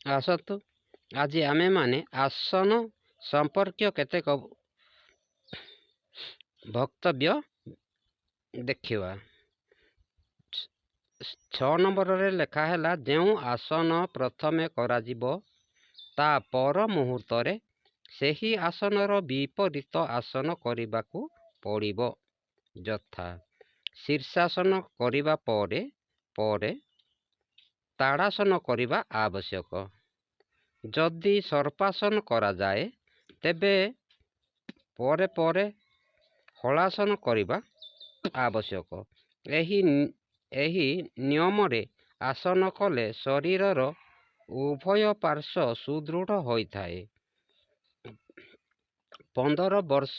ଆସନ୍ତୁ, ଆଜି ଆମେମାନେ ଆସନ ସମ୍ପର୍କୀୟ କେତେକ ବକ୍ତବ୍ୟ ଦେଖିବା। 6 ନମ୍ବରରେ ଲେଖା ହେଲା, ଯେଉଁ ଆସନ ପ୍ରଥମେ କରାଯିବ, ତା ପର ମୁହୂର୍ତ୍ତରେ ସେହି ଆସନର ବିପରୀତ ଆସନ କରିବାକୁ ପଡ଼ିବ। ଯଥା, ଶୀର୍ଷାସନ କରିବା ପରେ ପରେ ତାଡ଼ାସନ କରିବା ଆବଶ୍ୟକ। ଯଦି ସର୍ପାସନ କରାଯାଏ, ତେବେ ପରେ ପରେ ହଳାସନ କରିବା ଆବଶ୍ୟକ। ଏହି ନିୟମରେ ଆସନ କଲେ ଶରୀରର ଉଭୟ ପାର୍ଶ୍ୱ ସୁଦୃଢ଼ ହୋଇଥାଏ। 15 ବର୍ଷ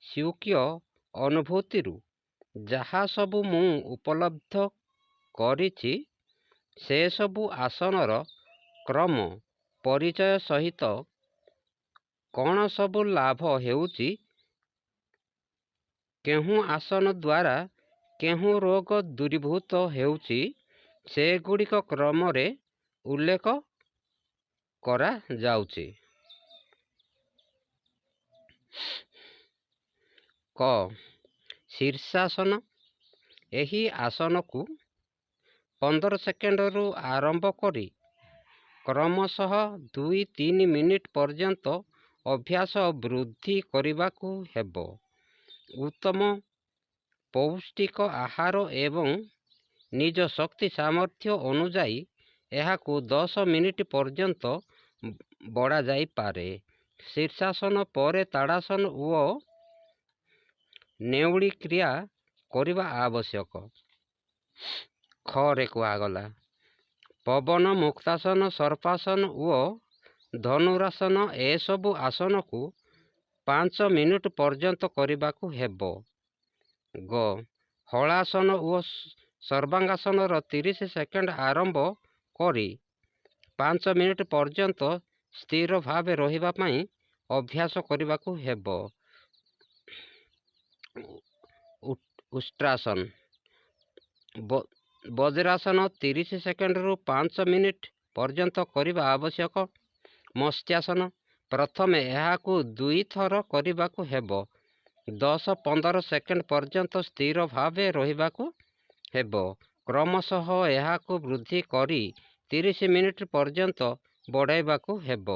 ସ୍ୱକୀୟ ଅନୁଭୂତିରୁ ଯାହାସବୁ ମୁଁ ଉପଲବ୍ଧ କରିଛି, ସେସବୁ ଆସନର କ୍ରମ ପରିଚୟ ସହିତ କ'ଣ ସବୁ ଲାଭ ହେଉଛି, କେଉଁ ଆସନ ଦ୍ୱାରା କେଉଁ ରୋଗ ଦୂରୀଭୂତ ହେଉଛି, ସେଗୁଡ଼ିକ କ୍ରମରେ ଉଲ୍ଲେଖ କରାଯାଉଛି। କ ଶୀର୍ଷାସନ। ଏହି ଆସନକୁ 15 ସେକେଣ୍ଡରୁ ଆରମ୍ଭ କରି କ୍ରମଶଃ 2-3 ମିନିଟ୍ ପର୍ଯ୍ୟନ୍ତ ଅଭ୍ୟାସ ବୃଦ୍ଧି କରିବାକୁ ହେବ। ଉତ୍ତମ ପୌଷ୍ଟିକ ଆହାର ଏବଂ ନିଜ ଶକ୍ତି ସାମର୍ଥ୍ୟ ଅନୁଯାୟୀ ଏହାକୁ 10 ମିନିଟ୍ ପର୍ଯ୍ୟନ୍ତ ବଢ଼ାଯାଇପାରେ। ଶୀର୍ଷାସନ ପରେ ତାଡ଼ାସନ ଓ ନେଉଳି କ୍ରିୟା କରିବା ଆବଶ୍ୟକ। ଖରେ କୁହାଗଲା, ପବନ ମୁକ୍ତାସନ, ସର୍ପାସନ ଓ ଧନୁରାସନ, ଏସବୁ ଆସନକୁ 5 ମିନିଟ୍ ପର୍ଯ୍ୟନ୍ତ କରିବାକୁ ହେବ। ଗ ହଳାସନ ଓ ସର୍ବାଙ୍ଗାସନର 30 ସେକେଣ୍ଡ ଆରମ୍ଭ କରି 5 ମିନିଟ୍ ପର୍ଯ୍ୟନ୍ତ ସ୍ଥିର ଭାବେ ରହିବା ପାଇଁ ଅଭ୍ୟାସ କରିବାକୁ ହେବ। ଉଷ୍ଟ୍ରାସନ, ବଜ୍ରାସନ 30 ସେକେଣ୍ଡରୁ 5 ମିନିଟ୍ ପର୍ଯ୍ୟନ୍ତ କରିବା ଆବଶ୍ୟକ। ମତ୍ସ୍ୟାସନ, ପ୍ରଥମେ ଏହାକୁ ଦୁଇଥର କରିବାକୁ ହେବ। 10-15 ସେକେଣ୍ଡ ପର୍ଯ୍ୟନ୍ତ ସ୍ଥିର ଭାବେ ରହିବାକୁ ହେବ। କ୍ରମଶଃ ଏହାକୁ ବୃଦ୍ଧି କରି 30 ମିନିଟ୍ ପର୍ଯ୍ୟନ୍ତ ବଢ଼ାଇବାକୁ ହେବ।